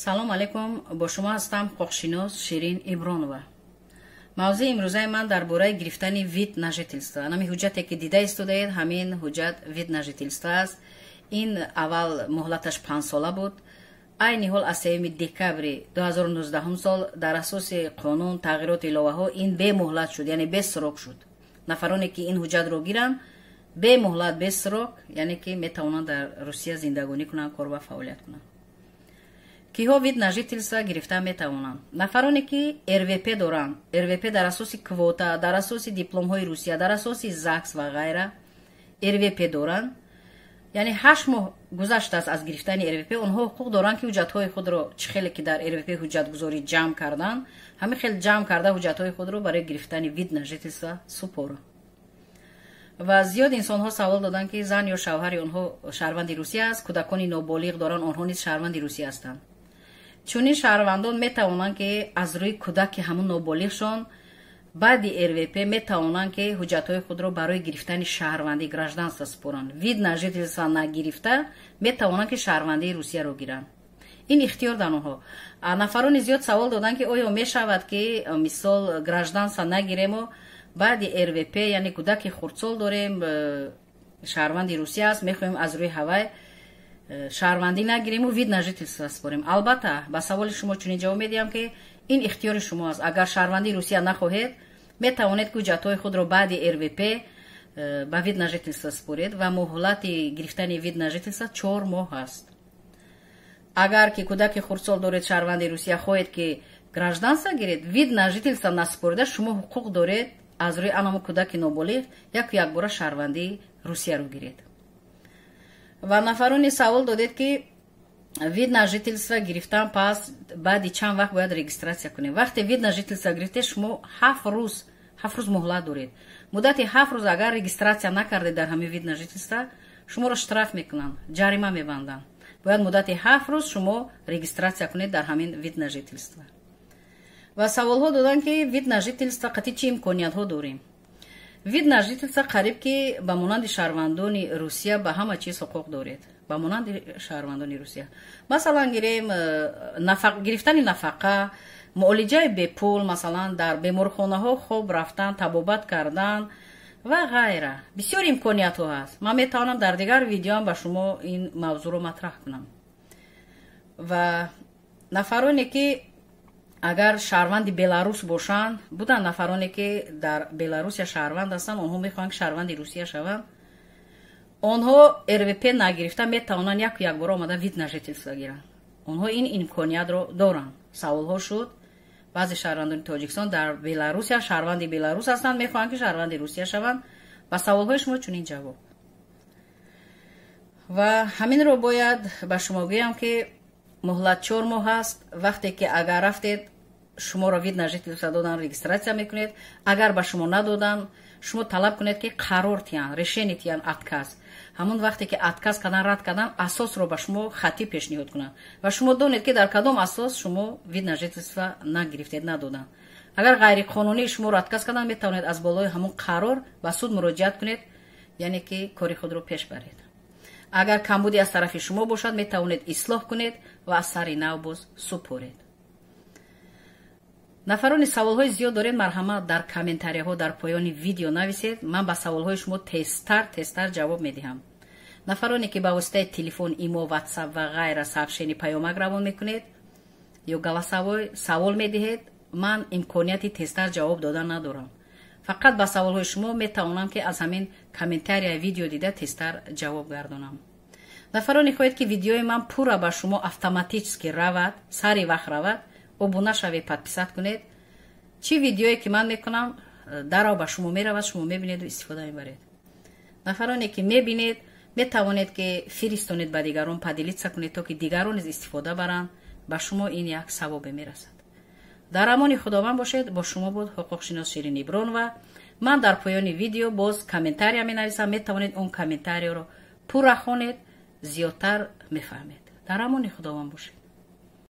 Салом алейкум, бо шумо ҳастам ҳуқуқшинос Ширин Ибронова. Мавзӯи имрӯзаи ман дар бораи гирифтани вид на жительство. Ҳамин ҳуҷҷате, ки дида истодаед, ҳамин ҳуҷҷат вид на жительство аст. Ин аввал муҳлаташ 5 сола буд. Айни ҳол аз 3 декабри 2019 сол дар асоси қонун, тағйироти иловаҳо ин бемуҳлат шуд, яъне без срок шуд. Нафароне, ки ин ҳуҷҷатро гиранд, бемуҳлат, без срок, яъне ки метавонанд дар Русия зиндагонӣ кунанд, кор ва фаъолият кунанд. Киҳо вид на жительство гирифта метавонанд? Нафароне, ки РВП доранд. РВП дар асоси квота, дар асоси дипломҳои Русия, дар асоси ЗАГС ва ғайра РВП доранд, яъне 8 моҳ гузаштааст аз гирифтани РВП. Онҳо ҳуқуқ доранд, ки ҳуҷҷатҳои худро, чӣ хеле ки дар РВП ҳуҷҷатгузорӣ ҷамъ карданд, ҳамин хел ҷамъ карда, ҳуҷҷатҳои худро барои гирифтани вид на жительство супоранд. Ва зиёд инсонҳо савол доданд, ки зан ё шавҳари онҳо шаҳрванди Русия аст, кӯдакони ноболиғ доранд, онҳо низ шаҳрванди Русия ҳастанд. Чунин шаҳрвандон метавонанд, ки аз рӯи кӯдаки ҳамун ноболиғшон баъди РВП метавонанд, ки ҳуҷҷатҳои худро барои гирифтани шаҳрвандӣ, гражданство супоранд. Вид на жительство нагирифта метавонанд, ки шаҳрвандии Русияро гиранд. Ин ихтиёр дар онҳо. Нафарони зиёд савол доданд, ки оё мешавад, ки мисол гражданство нагирему баъди РВП, яъне кӯдаки хурдсол дорем, шаҳрванди Русия аст, мехоҳем аз рӯи ҳавай шаҳрвандӣ нагириму вид на жительство супорем? Албатта, ба саволи шумо чунин ҷавоб медиҳам, ки ин ихтиёри шумо аст. Агар шаҳрвандии Русия нахоҳед, метавонед, ки ҳуҷҷатҳои худро баъди РВП ба вид на жительство супоред ва муҳлати гирифтани вид на жительство 4 моҳ аст. Агар ки кӯдаки хурдсол доред, шаҳрванди Русия, хоҳед, ки гражданство гиред, вид на жительство насупорида шумо ҳуқуқ доред аз рӯи анамо кӯдаки ноболиғ яку якбора шаҳрвандии Русияро гиред. Ва нафароне савол додед, ки вид на жительство гирифтан пас баъди чанд вақт бояд регистрация кунем? Вақте вид на жительство гирифте, шумо 7 рӯз, 7 рӯз муҳлат доред. Муддати 7 рӯз агар регистрация накардед дар ҳамин вид на жительство, шуморо штраф мекунанд, ҷарима мебанданд. Бояд муддати 7 рӯз шумо регистрация кунед дар ҳамин вид на жительство. Ва саволҳо доданд, ки вид на жительство қатъи чӣ имкониятҳо дорем? Вид на жительство қариб ки ба монанди шаҳрвандони Русия ба ҳама чиз ҳуқуқ доред, ба монанди шаҳрвандони Русия. Масалан гирем, гирифтани нафақа, муолиҷаи бепул, масалан дар беморхонаҳо хоб рафтан, табобат кардан ва ғайра. Бисёр имкониятҳо ҳаст. Ман метавонам дар дигар видеоам ба шумо ин мавзӯъро матраҳ кунам. Ва нафароне, ки агар шаҳрванди Беларус бошанд, буданд нафароне, ки дар Беларусия шаҳрванд ҳастанд, онҳо мехоҳанд, ки шаҳрванди Русия шаванд. Онҳо РВП нагирифта метавонанд яку якбора омада вид на жительство гиранд. Онҳо ин имкониятро доранд. Саволҳо шуд: баъзе шаҳрвандони Тоҷикистон дар Беларусия шаҳрванди Беларус ҳастанд, мехоҳанд, ки шаҳрванди Русия шаванд. Ба саволҳои шумо чунин ҷавоб. Ва ҳаминро бояд ба шумо гӯям, ки муҳлат 4 моҳ аст. Вақте ки агар рафтед, шуморо вид на жительство додан, регистрация мекунед. Агар ба шумо надоданд, шумо талаб кунед, ки қарор тиҳанд, решение тиҳанд, отказ. Ҳамон вақте ки отказ кардан, рад кардан, асосро ба шумо хатӣ пешниҳод кунанд ва шумо донед, ки дар кадом асос шумо вид на жительство нагирифтед, надоданд. Агар ғайриқонунӣ шуморо отказ кардан, метавонед аз болои ҳамон қарор ба суд муроҷиат кунед, яъне ки кори худро пеш баред. Агар камбуде аз тарафи шумо бошад, метавонед ислоҳ кунед ва аз сари нав боз супоред. Нафарони саволҳои зиёд доред, марҳамат, дар комментарияҳо дар поёни видео нависед. Ман ба саволҳои шумо тезтар, тезтар ҷавоб медиҳам. Нафароне, ки ба воситаи телефон, ИМО, Ватсап ва ғайра сообщение, паёмак равон мекунед ё голосовой савол медиҳед, ман имконияти тезтар ҷавоб додан надорам. Фақат ба саволҳои шумо метавонам, ки аз ҳамин комментарияи видео дида тезтар ҷавоб гардонам. Нафароне хоҳед, ки видеои ман пурра ба шумо автоматически равад, сари вақт равад, обуна шавед, подписать кунед. Чӣ видеое ки ман мекунам, дарав ба шумо меравад, шумо мебинеду истифода мебаред. Нафароне ки мебинед, метавонед, ки фиристонед ба дигарон, поделиться кунед, то ки дигарон низ истифода баранд. Ба шумо ин як савобе мерасад. Дар амони Худованд бошед. Бо шумо буд ҳуқуқшинос Ширин Ибронова. Ман дар поёни видео боз комментария менависам, метавонед он комментарияро пурра хонед, зиёдтар мефаҳмед. Дар амони Худованд бошед.